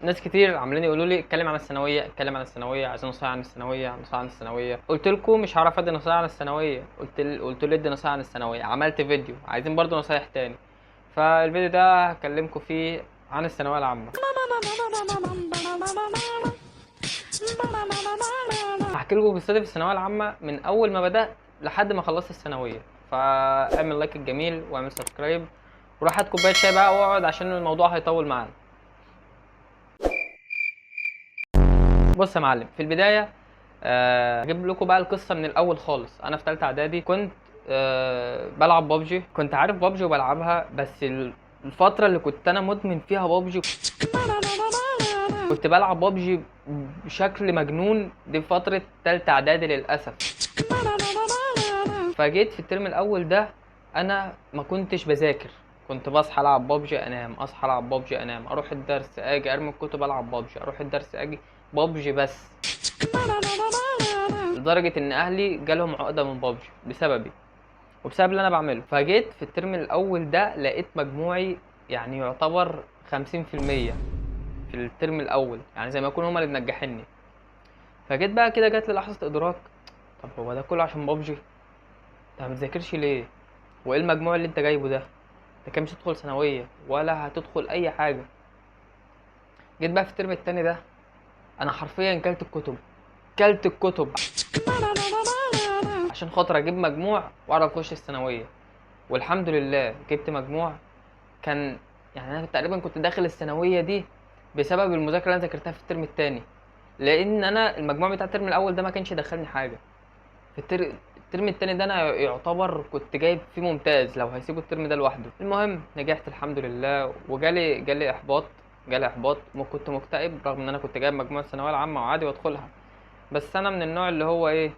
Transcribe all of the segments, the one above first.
ناس كتير عمالين يقولوا لي اتكلم عن الثانوية، اتكلم عن الثانوية، عايزين نصيحة عن الثانوية، نصيحة عن الثانوية. قلت لكم مش هعرف ادي نصيحة عن الثانوية، قلت لي ادي نصيحة عن الثانوية، عملت فيديو، عايزين برضو نصايح تاني. فالفيديو ده هكلمكم فيه عن الثانوية العامة. هحكي لكم قصتي في الثانوية العامة من اول ما بدات لحد ما خلصت الثانوية. فاعمل like الجميل واعمل subscribe وروح هات كوباية شاي بقى واقعد عشان الموضوع هيطول معانا. بص يا معلم، في البداية اجيب لكم بقى القصة من الاول خالص. انا في ثالثة اعدادي كنت بلعب بابجي، كنت عارف بابجي وبلعبها، بس الفترة اللي كنت انا مدمن فيها بابجي كنت بلعب بابجي بشكل مجنون، دي فترة ثالثة اعدادي للاسف. فجيت في الترم الاول ده انا ما كنتش بذاكر، كنت بصحى العب بابجي انام، اصحى العب بابجي انام، اروح الدرس اجي ارمي الكتب العب بابجي، اروح الدرس اجي بابجي بس، لدرجة ان اهلي جالهم عقده من بابجي بسببي وبسبب اللي انا بعمله. فجيت في الترم الاول ده لقيت مجموعي يعني يعتبر 50% في الترم الاول، يعني زي ما يكونوا هما اللي منجحيني. فجيت بقى كده جات لي لحظة ادراك، طب هو ده كله عشان بابجي؟ انت ما بتذاكرش ليه؟ وايه المجموع اللي انت جايبه ده؟ انت كده مش هتدخل ثانوية ولا هتدخل اي حاجة. جيت بقى في الترم التاني ده انا حرفيا كلت الكتب، كلت الكتب عشان خاطر اجيب مجموع واعرف اخش الثانوية، والحمد لله جبت مجموع. كان يعني انا تقريبا كنت داخل الثانوية دي بسبب المذاكرة اللي انا ذاكرتها في الترم التاني، لان انا المجموع بتاع الترم الاول ده ما كانش دخلني حاجة. في الترم التاني ده انا يعتبر كنت جايب فيه ممتاز لو هيسيبوا الترم ده لوحده. المهم نجحت الحمد لله، وجالي احباط، جالي احباط، وكنت مكتئب رغم ان انا كنت جايب مجموع الثانوية العامة وعادي وادخلها، بس انا من النوع اللي هو ايه،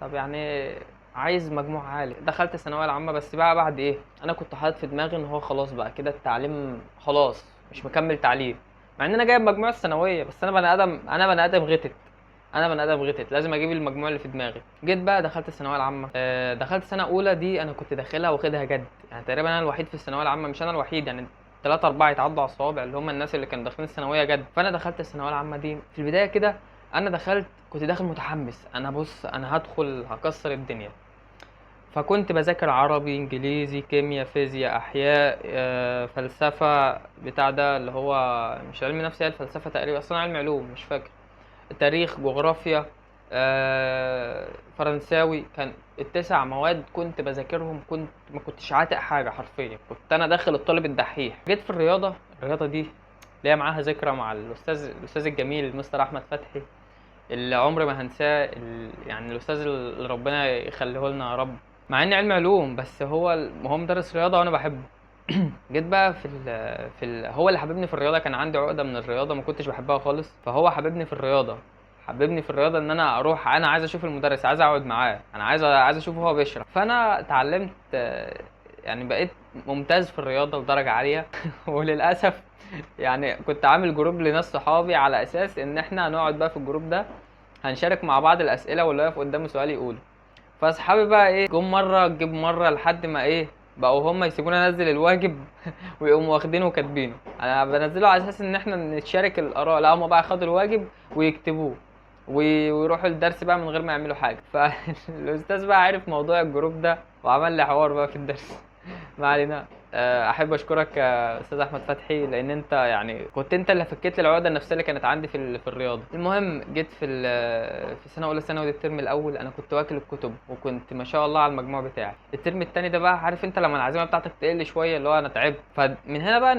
طب يعني عايز مجموع عالي. دخلت الثانوية العامة، بس بقى بعد ايه، انا كنت حاطط في دماغي ان هو خلاص بقى كده التعليم خلاص مش مكمل تعليم، مع ان انا جايب مجموع الثانوية، بس انا بني ادم، انا بني ادم غتت، انا بني ادم غتت، لازم اجيب المجموع اللي في دماغي. جيت بقى دخلت الثانوية العامة، دخلت سنة اولى دي انا كنت داخلها واخدها جد، يعني تقريبا انا الوحيد في الثانوية العامة، مش انا الوحيد يعني 3 4 يتعدوا على الصوابع اللي هم الناس اللي كانوا داخلين الثانوية جد. فانا دخلت الثانوية العامة دي في البداية كده، انا دخلت كنت داخل متحمس، انا بص انا هدخل هكسر الدنيا. فكنت بذاكر عربي انجليزي كيمياء فيزياء احياء، فلسفة بتاع ده اللي هو مش علم نفس، هي الفلسفة تقريبا اصلا علم علوم مش فاكر، تاريخ جغرافيا، فرنساوي. كان التسع مواد كنت بذاكرهم، كنت ما كنتش عاتق حاجة حرفيا، كنت انا داخل الطالب الدحيح. جيت في الرياضة، الرياضة دي ليا معاها ذكرى مع الاستاذ الجميل مستر احمد فتحي، اللي عمري ما هنساه، يعني الاستاذ اللي ربنا يخليه لنا يا رب، مع اني علم علوم بس هو مدرس رياضة وانا بحبه. جيت بقى في هو اللي حببني في الرياضة، كان عندي عقده من الرياضة ما كنتش بحبها خالص، فهو حببني في الرياضة، حببني في الرياضة ان انا اروح، انا عايز اشوف المدرس، عايز اقعد معاه، انا عايز اشوفه هو بيشرح. فانا اتعلمت، يعني بقيت ممتاز في الرياضة لدرجة عالية. وللاسف يعني كنت عامل group لناس صحابي على اساس ان احنا هنقعد بقى في ال group ده هنشارك مع بعض الاسئلة، واللي واقف قدامه سؤال يقوله. فاصحابي بقى ايه، جم مرة جيب مرة لحد ما ايه بقوا هم يسيبوني انزل الواجب ويقوموا واخدينه وكاتبينه. انا بنزله على اساس ان احنا نتشارك الاراء، لا هم بقى خدوا الواجب ويكتبوه ويروحوا الدرس بقى من غير ما يعملوا حاجة. فالاستاذ بقى عرف موضوع ال group ده وعمل لي حوار بقى في الدرس. ما علينا. احب اشكرك يا استاذ احمد فتحي، لان انت يعني كنت انت اللي فكيت لي العقدة النفسية اللي كانت عندي في الرياضة. المهم جيت في سنة اولى ثانوي الترم الاول انا كنت واكل الكتب، وكنت ما شاء الله على المجموع بتاعي. الترم الثاني ده بقى عارف انت لما العزيمة بتاعتك تقل شوية، اللي هو انا تعبت. فمن هنا بقى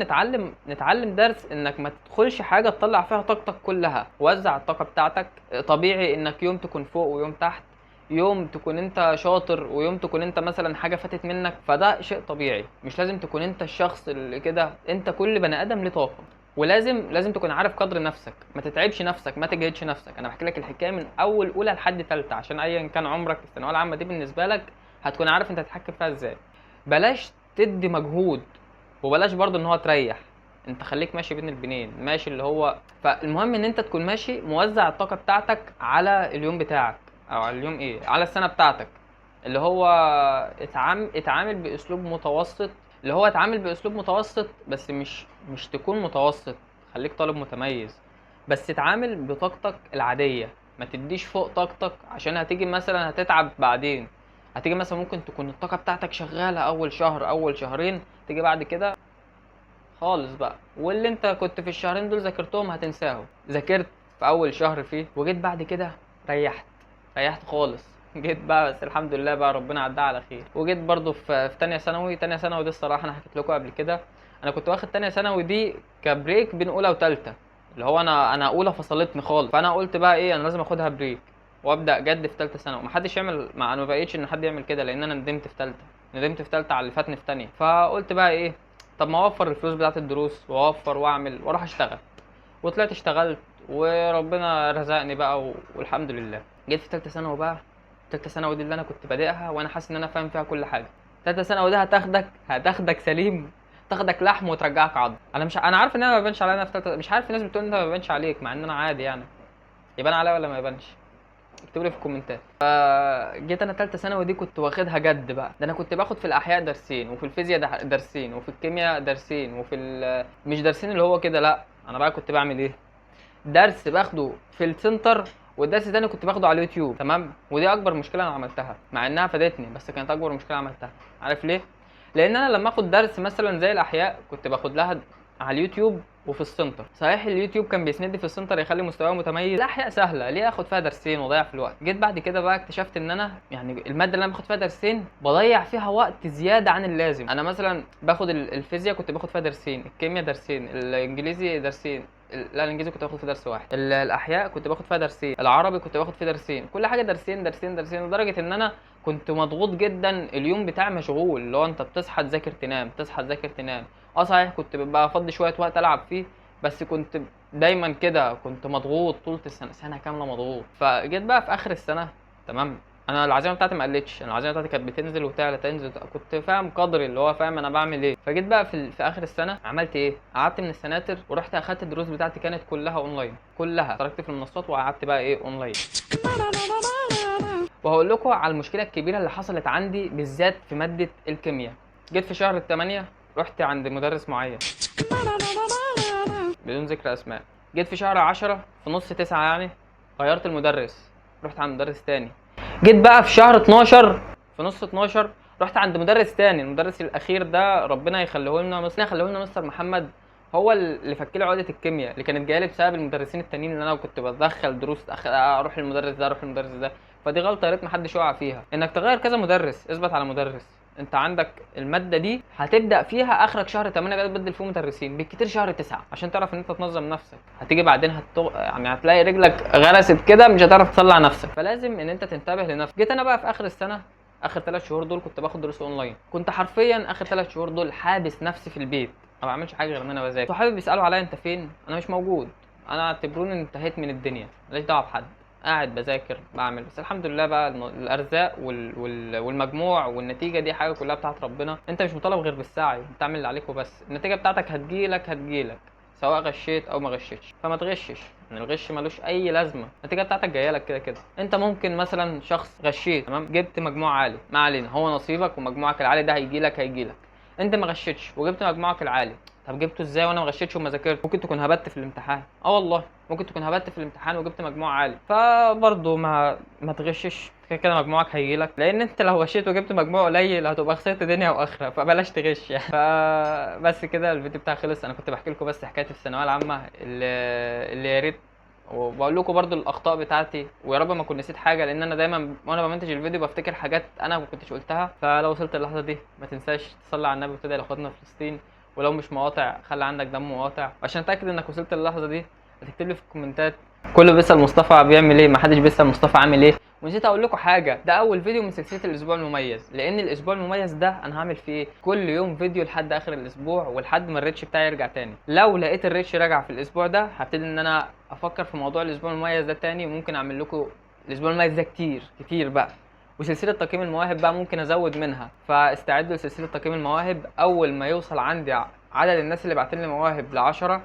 نتعلم درس انك ما تدخلش حاجة تطلع فيها طاقتك كلها، وزع الطاقة بتاعتك. طبيعي انك يوم تكون فوق ويوم تحت، يوم تكون انت شاطر ويوم تكون انت مثلا حاجة فاتت منك، فده شيء طبيعي. مش لازم تكون انت الشخص اللي كده، انت كل بني ادم ليه طاقة، ولازم تكون عارف قدر نفسك، ما تتعبش نفسك، ما تجهدش نفسك. انا بحكي لك الحكاية من اول اولى لحد ثالثة عشان ايا كان عمرك الثانوية العامة دي بالنسبة لك هتكون عارف انت هتتحكم فيها ازاي. بلاش تدي مجهود، وبلاش برضو ان هو تريح، انت خليك ماشي بين البنين، ماشي اللي هو. فالمهم ان انت تكون ماشي موزع الطاقة بتاعتك على اليوم بتاعك، او على اليوم ايه، على السنة بتاعتك، اللي هو اتعامل باسلوب متوسط، اللي هو اتعامل باسلوب متوسط، بس مش تكون متوسط، خليك طالب متميز، بس اتعامل بطاقتك العادية، ما تديش فوق طاقتك، عشان هتيجي مثلا هتتعب بعدين. هتيجي مثلا ممكن تكون الطاقة بتاعتك شغالة اول شهر اول شهرين، تيجي بعد كده خالص بقى، واللي انت كنت في الشهرين دول ذاكرتهم هتنساهم. ذاكرت في اول شهر فيه وجيت بعد كده ريحت خالص، جيت بقى بس الحمد لله بقى ربنا عدها على خير. وجيت برضو في تانية ثانوي. تانية ثانوي دي الصراحة انا حكيت لكم قبل كده، انا كنت واخد تانية ثانوي دي ك break بين اولى وتالتة، اللي هو انا اولى فصلتني خالص، فانا قلت بقى ايه، انا لازم اخدها break وابدا جد في تالتة ثانوي. محدش يعمل، مع انا ما بقيتش ان حد يعمل كده، لان انا ندمت في تالتة، ندمت في تالتة على اللي فاتني في تانية. فقلت بقى ايه، طب ما اوفر الفلوس بتاعت الدروس واوفر واعمل واروح اشتغل، وطلعت اشتغلت وربنا رزقني بقى والحمد لله. جيت في تالتة ثانوي بقى، تالتة ثانوي دي اللي انا كنت بادئها وانا حاسس ان انا فاهم فيها كل حاجة. تالتة ثانوي ده هتاخدك سليم، تاخدك لحم وترجعك عظم. انا مش، انا عارف ان انا ما ببانش عليا في تالتة، مش عارف الناس بتقول ان انت ما ببانش عليك، مع ان انا عادي يعني، يبان عليا ولا ما يبانش؟ اكتبوا لي في الكومنتات. فجيت انا تالتة ثانوي دي كنت واخدها جد بقى، ده انا كنت باخد في الاحياء درسين، وفي الفيزياء درسين، وفي الكيمياء درسين، وفي مش درسين اللي هو كده، لا انا بقى كنت بعمل ايه، درس باخده في السنتر والدرس التاني كنت باخده على اليوتيوب، تمام. ودي اكبر مشكلة انا عملتها، مع انها فادتني، بس كانت اكبر مشكلة عملتها. عارف ليه؟ لان انا لما اخد درس مثلا زي الاحياء كنت باخد لها على اليوتيوب وفي السنتر، صحيح اليوتيوب كان بيسندني في السنتر يخلي مستواي متميز، الاحياء سهلة ليه اخد فيها درسين واضيع في الوقت. جيت بعد كده بقى اكتشفت ان انا يعني المادة اللي انا باخد فيها درسين بضيع فيها وقت زيادة عن اللازم. انا مثلا باخد الفيزياء كنت باخد فيها درسين، الكيمياء درسين، الانجليزي درسين، لا الانجليزي كنت باخد فيه درس واحد، الاحياء كنت باخد فيها درسين، العربي كنت باخد فيه درسين، كل حاجة درسين درسين درسين، لدرجة ان انا كنت مضغوط جدا، اليوم بتاعي مشغول، اللي هو انت بتصحى تذاكر تنام، تصحى تذاكر تنام. صحيح كنت ببقى افضي شوية وقت العب فيه، بس كنت دايما كده كنت مضغوط طول السنة، سنة كاملة مضغوط. فجيت بقى في اخر السنة، تمام، انا العزيمة بتاعتي ما قلتش، انا العزيمة بتاعتي كانت بتنزل وتعلى تنزل وتعلى، كنت فاهم قدري، اللي هو فاهم انا بعمل ايه. فجيت بقى في اخر السنة عملت ايه، قعدت من السناتر ورحت اخدت الدروس بتاعتي، كانت كلها اونلاين، كلها تركت في المنصات وقعدت بقى ايه اونلاين. وهقول لكم على المشكلة الكبيرة اللي حصلت عندي بالذات في مادة الكيمياء. جيت في شهر 8 رحت عند مدرس معين بدون ذكر اسماء. جيت في شهر 10 في نص 9 يعني غيرت المدرس، رحت عند مدرس تاني. جيت بقى في شهر 12 في نص 12 رحت عند مدرس تاني. المدرس الاخير ده ربنا يخليه لنا، ربنا يخليه لنا مستر محمد، هو اللي فك لي عقده الكيمياء اللي كانت جاية لي بسبب المدرسين التانيين، اللي انا كنت بدخل دروس اروح للمدرس ده اروح للمدرس ده. فدي غلطه يا ريت محدش يقع فيها، انك تغير كذا مدرس. اثبت على مدرس، انت عندك المادة دي هتبدا فيها اخرك شهر 8 ده تبدل فيه مدرسين، بالكتير شهر 9، عشان تعرف ان انت تنظم نفسك. هتيجي بعدين يعني هتلاقي رجلك غرست كده، مش هتعرف تصلع نفسك، فلازم ان انت تنتبه لنفسك. جيت انا بقى في اخر السنة، اخر 3 شهور دول كنت باخد دروس اونلاين، كنت حرفيا اخر 3 شهور دول حابس نفسي في البيت، ما بعملش حاجة غير ان انا بذاكر. صحابي بيسالوا عليا انت فين، انا مش موجود، انا اعتبروني انتهيت من الدنيا، ماليش دعوه بحد، قاعد بذاكر بعمل. بس الحمد لله بقى الارزاق والمجموع والنتيجة دي حاجة كلها بتاعت ربنا، انت مش مطالب غير بالسعي، بتعمل اللي عليك وبس. النتيجة بتاعتك هتجيلك سواء غشيت او ما غشيتش، فما تغشش، يعني الغش ملوش اي لازمه، النتيجة بتاعتك جاية لك كده كده. انت ممكن مثلا شخص غشيت، تمام، جبت مجموع عالي، ما علينا، هو نصيبك ومجموعك العالي ده هيجيلك. انت ما غشيتش وجبت مجموعك العالي، طب جبته ازاي وانا ما غشيتش وما ذاكرت؟ ممكن تكون هبت في الامتحان، والله ممكن تكون هبت في الامتحان وجبت مجموع عالي، فبرضه ما تغشش، كده كده مجموعك هيجيلك، لان انت لو غشيت وجبت مجموع قليل هتبقى خسرت دنيا واخره، فبلاش تغش يعني. فبس كده الفيديو بتاعي خلص. انا كنت بحكي لكم بس حكايتي في الثانوية العامة اللي يا ريت، وبقول لكم برضو الاخطاء بتاعتي، ويا رب ما اكون نسيت حاجة، لان انا دايما وانا بمنتج الفيديو بفتكر حاجات انا ما كنتش قلتها. فلو وصلت اللحظة دي ما تنساش تصلي على النبي وتدعي لاخواتنا في فلسطين، ولو مش مقاطع خلي عندك دم مقاطع. وعشان اتاكد انك وصلت للحظة دي هتكتب لي في الكومنتات كله بيسال مصطفى بيعمل ايه، ما حدش بيسال مصطفى عامل ايه. ونسيت اقول لكم حاجة، ده اول فيديو من سلسلة الاسبوع المميز، لان الاسبوع المميز ده انا هعمل فيه كل يوم فيديو لحد اخر الاسبوع ولحد ما ال reach بتاعي يرجع تاني. لو لقيت ال reach رجع في الاسبوع ده هبتدي ان انا افكر في موضوع الاسبوع المميز ده تاني، وممكن اعمل لكم الاسبوع المميز ده كتير كتير بقى. وسلسلة تقييم المواهب بقى ممكن ازود منها، فاستعدوا لسلسلة تقييم المواهب. اول ما يوصل عندي عدد الناس اللي بعتلي مواهب ل10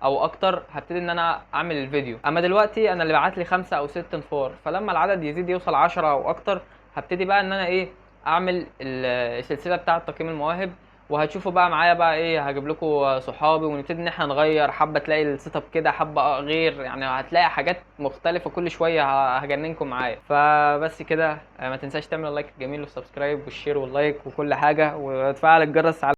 او اكتر هبتدي ان انا اعمل الفيديو. اما دلوقتي انا اللي بعت لي 5 او 6 انفار، فلما العدد يزيد يوصل 10 او اكتر هبتدي بقى ان انا ايه اعمل السلسلة بتاعه تقييم المواهب. وهتشوفوا بقى معايا بقى ايه، هجيب لكم صحابي ونبتدي ان احنا نغير حبه، تلاقي ال setup كده حبه غير، يعني هتلاقي حاجات مختلفة كل شويه، هجننكم معايا. فبس كده، ما تنساش تعمل like الجميل وال subscribe وال share وال like وكل حاجه، وتفعل الجرس على